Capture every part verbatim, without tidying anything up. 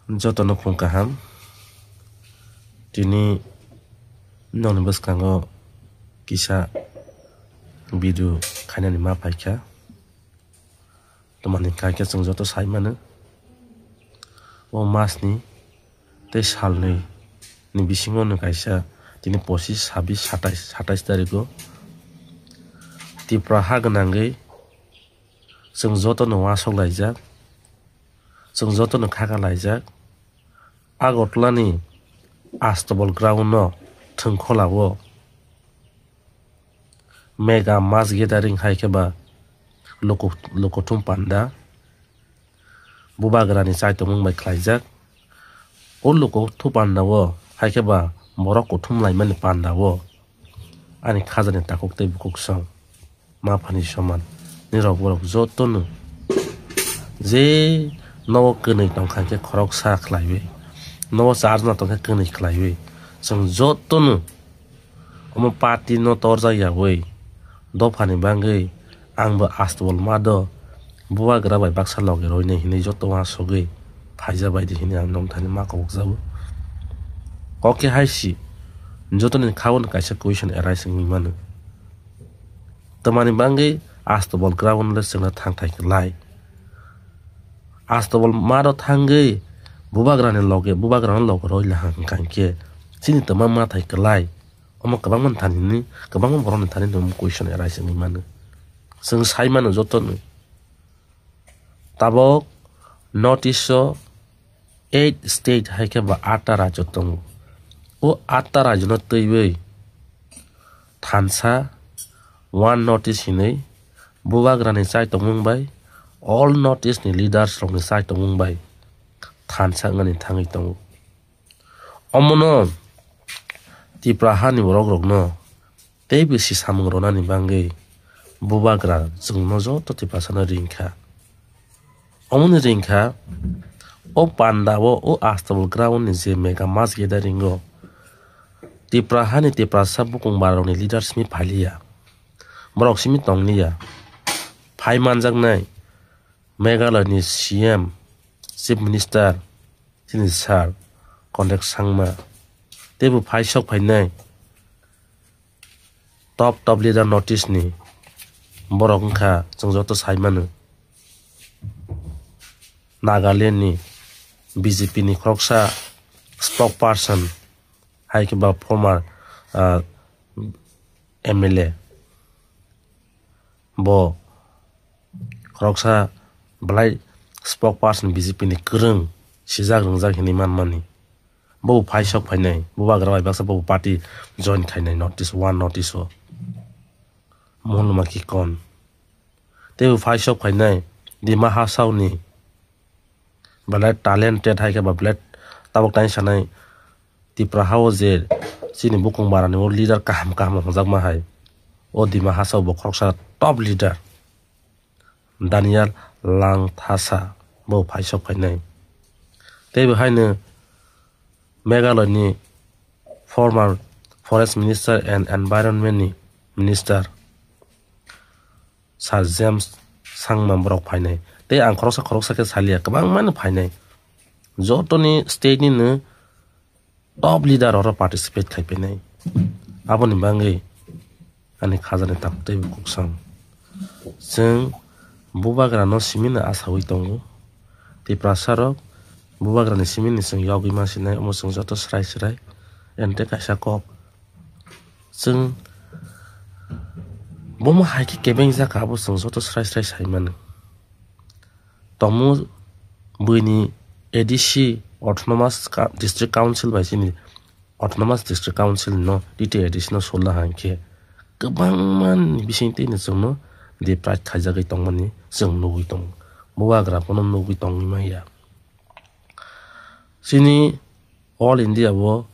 Jotono khung kaham. Tini nokni bwskango kisa video khainani ma phaikha. Tamani hwnkha khe chwng joto sai mano, o masni tei salnwi ni bisingo no kaisa tini pochis, sabis, satais, satais tarigo Tipra ha gwnangwi chwng jotono uasuk laijak, chwng jotono khaka laijak. Agartala ni Astobal ground no thwngkhola o mega mass gathering hai khe ba luku-, lukuthum panda bubagrani chaitongmung bai khlaijak. O lukuthum panda o hai khe ba borok kuthum laimani panda o ani khajani takhuk tei bukhuk song ma phani soman. Nirok borok jotono je nogo kwnwi tongkha khe khoroksa khlaiwi, nogo charwna tongkha kwnwi khlaiwi, chwng jotono omo party no torjak yawi dophani bangwi ang bo Astobal ma do bubagra bai baksa logi roinai hinwi joto uasugwi phaija baidi hinwi ang nongthani ma kobokjago. Kok khe hai si jotoni khaono kaisa question arise wngwi mano. Tamani bangwi Astobal ground le chwngno thangthai kwlai. Astobal maro thangwi bubagrani loge, bubagrani loge roila hwnkha khe chini tama mathai kwlai. Omo kwbangma thani ni, kwbangma borokni thani ni omo question arise wngwi mano. Chwng sai mano jotono. Tabok North East o eight state hai khe ba atta rajyo tongo. O atta rajyo no twiwi thansa One North East hinwi bubagrani chaitongmung bai, All North East ni leaders rokni chaitongmung bai thansa wngani thangwi tongo. Omono Tipra hani borok rokno tei bisi samung rwnani bangwi bubagra chwngno joto Tiprasano ringkha. Omoni ringkha, o panda o, o Astobal ground ni je mega mass gathering o Tipra hani Tiprasa bukung barokni leader simi phailiya, borok simi tongliya, phai manjaknai Meghalaya ni C M, Chief Minister, chini sir Conrad Sangma, teibo phai sok phainai top top leader North East ni borok wngkha chwng joto sai mano. Nagaland ni B J P ni khoroksa spokesperson hai khe ba former, ah, M L A. Bo khoroksa belai spokesperson B J P ni kwrwng sijak rwngjak hinwi manmani. Bo phai sok phainai, bubagra bai baksa bo party join khainai North East, One North East o. Mohon Lama Kikon. Tei bo phai sok phainai Dima Hasao ni belai talented hai khe ba belai tabuk tai sanai Tipra ha o je chini bukung barani o leader kaham kaham hwnjakma hai. O Dima Hasao bo khoroksa top leader Daniel Langthasa bo phai sok phainai. Tei bo haino Meghalaya ni former Forest Minister and Environment ni Minister Sir James Sangma borok phainai. Tei ang khoroksa khoroksa khe saliya, kwbangmano phainai. Jotoni state nino top leader oro participate khai phainai. Aboni bangwi ani khajani tabuk tei bukhuk sam. Chwng bubagrano simino asaui tongo. Tiprasa rok bubagrani simini chwng yogwi ma sinai, omo chwng joto srai srai. Ente kaisa kok. Chwng bomo hai khe kebeng jak abo chwng joto srai srai sai mano. Tongmo buini A D C, Autonomous Ca-, District Council bai chini Autonomous District Council no, T T A D C no sola hai khe kwbangma ni bising twi no chwngno deprive khaijagwi tongmani chwng nugwi tongo. Bubagra bono nugwi tongwi manya. Chini All India o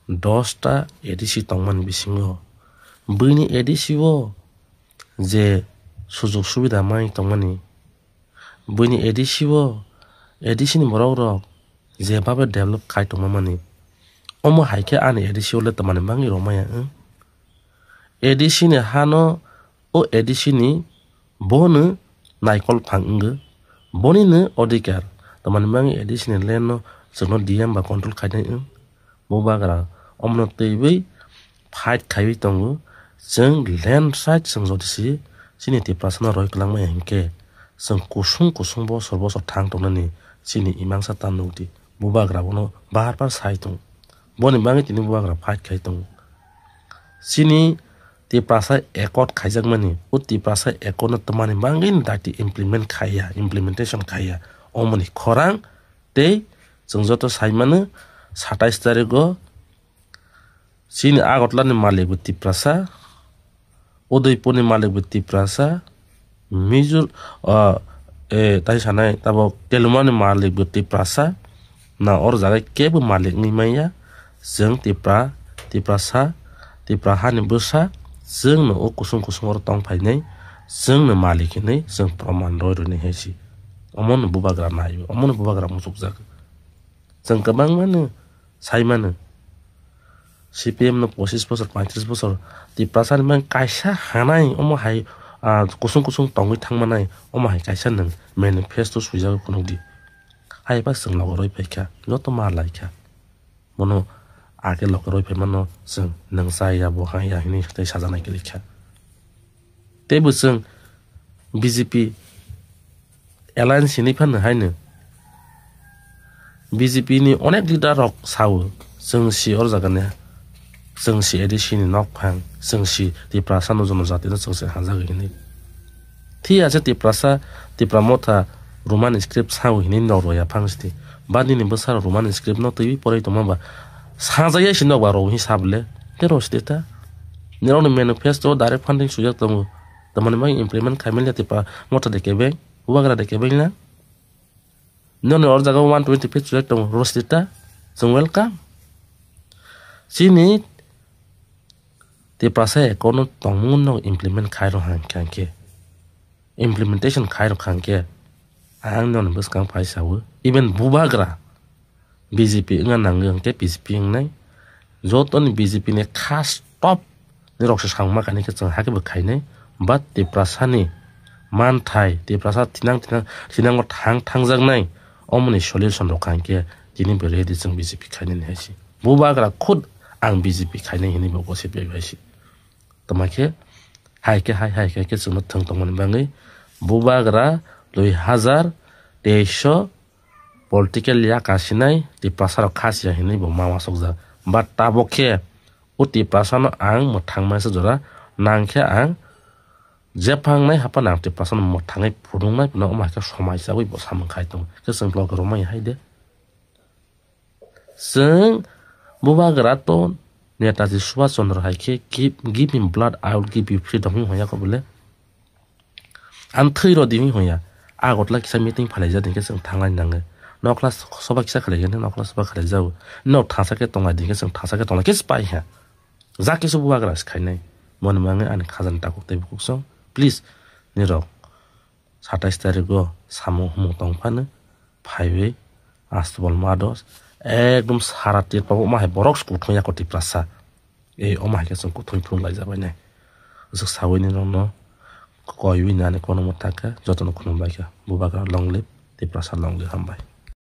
dosta A D C tongmani bisingo buini A D C o je sujog subida mai tongmani, buini A D C o, A D C ni borok rok je babe develop khai tongma mani, omo hai khe ani A D C o le tamani bangwi rwmaya, hmm? A D C ni hano o A D C ni bono naikol phang wngwi, boni no odhikar, tamani bangwi A D C ni land no chwngno D M ba control khainai wng. Bubagra omono twiwi fight khaiwi tongo. Chwng landslide chwng jodi si chini Tiprasano roi kwlangmaya hinkhe chwng kusung kusung bosor bosor thang tongnani chini imangsa ta nukdi. Bubagra bono bar bar sai tongo. Boni bagwi tini bubagra fight khai tongo. Chini Tiprasa accord khaijakmani, o Tiprasa accord no twmani bagwi ni dakti implement khaiya, implementation khaiya. Omoni khorang tei chwng joto saimano satais tarigo chini Agartala ni malik bo Tiprasa, Udaipur ni malik bo Tiprasa, Mizo-, ah, eh, tai sanai tabok Telima ni malik bo Tiprasa, na or jaga kebo malik wngwi manya, chwng Tipra, Tiprasa, Tipra hani bwsa, chwngno o kusung kusung oro tong phainai, chwngno malik hinwi chwng proman roi rwini hai si. Omono bubagra nai, omono bubagra muchukjak. Chwng kwbangmano saimano, C P M no pochis bosor, paitris bosor, Tiprasa ni mang kaisa hanai, omo hai, ah, kusung kusung tongwi thangmanai, omo hai kaisa nwng manifesto swijagwi phunukdi. Hai ba chwng logo roi phaikha, joto ma laikha. Bono age logo roi phaimano chwng nwng chaya, bo haya hinwi tei sajaknai kwrwikha. Tei bo chwng B J P alliance hinwi phano haino B J P ni onek leader rok sao, chwng si or jaga ni, chwng si A D C ni nok phang, chwng si Tiprasa no jono jati no chwng se hajak hinwi. Thiya se Tiprasa, Tipra Motha Roman script sao hinwi nok rw ya phang sidi. Ba nini bwsa rok Roman script no twiwi porai tongma ba sajaya si nok ba rw hinwi sable. Tei rw sidi ta. Nirok ni manifesto direct funding sujak tongo. Tamani bai implement khaimani Tipra Motha de kebeng, Bubagra de kebeng na. Nirok ni or jaga one twenty feet sujak tongo, rw sidi ta. Chwng welcome. Chini Tiprasa accord no tongmung no implement khai rw hang khe, implementation khai rw hang khe, ang nini bwskang phai sao, even Bubagra B J P wngna nango hwnkhe B J P wngnai. Jotoni B J P ni khas top ni rok se samung ma kani khe chwng hakhe bo khainai. But Tiprasa ni manthai, Tiprasa thinang thinang, thinango thang thangjaknai omoni solution rok hang khe tini bo ready chwng B J P khainani hai se. Bubagra khud ang B J P khainai hinwi bo gosip ya hai se. Tama khe hai khe hai, hai khe, khe chwngno thwng tongmani bagwi Bubagra dui hazar teis o political ya kasinai Tiprasa rok khasiya hinwi bo ma wasokjak. But tabok khe o Tiprasa no ang mwthang masa jora nang khe ang jephangnai haphano ang Tiprasa no mwthangwi phunuknai phano omo hai khe somai chawi bo samung khai tongo. Khe chwng vlog rwmani hai de. Chwng Bubagra to Netaji Subhash Chandra hai khe, "Give, give me blood, I will give you freedom," hinwi hwnwi yakho bole. Ang thwi rw di hinwi hwnwi ya. Agartala kisa meeting phalaijak hinkhe chwng thanglai nango. Nokla soba kisa khalaijak hinkhe nokla soba khalaijao. Nok thangsa khe tonglai di hinkhe chwng thangsa khe tonglai khe se pai ha. Ja kisa Bubagra se khainai. Moni mangwi ani khajani takhuk tei bukhuk song. Please, nirok. Satais tarigo samung humung tong phano phaiwi Astobal Mados ekdom sara tir pabo ma hai borok kuthung yako Tiprasa. Ei omo hai khe chwng kuthung phung lai jabai nai. Aswk sawi ni nokno koiwi nani kono mwthakhe jotono khulum bai kha. Bubagra long live, Tiprasa long live, hambai.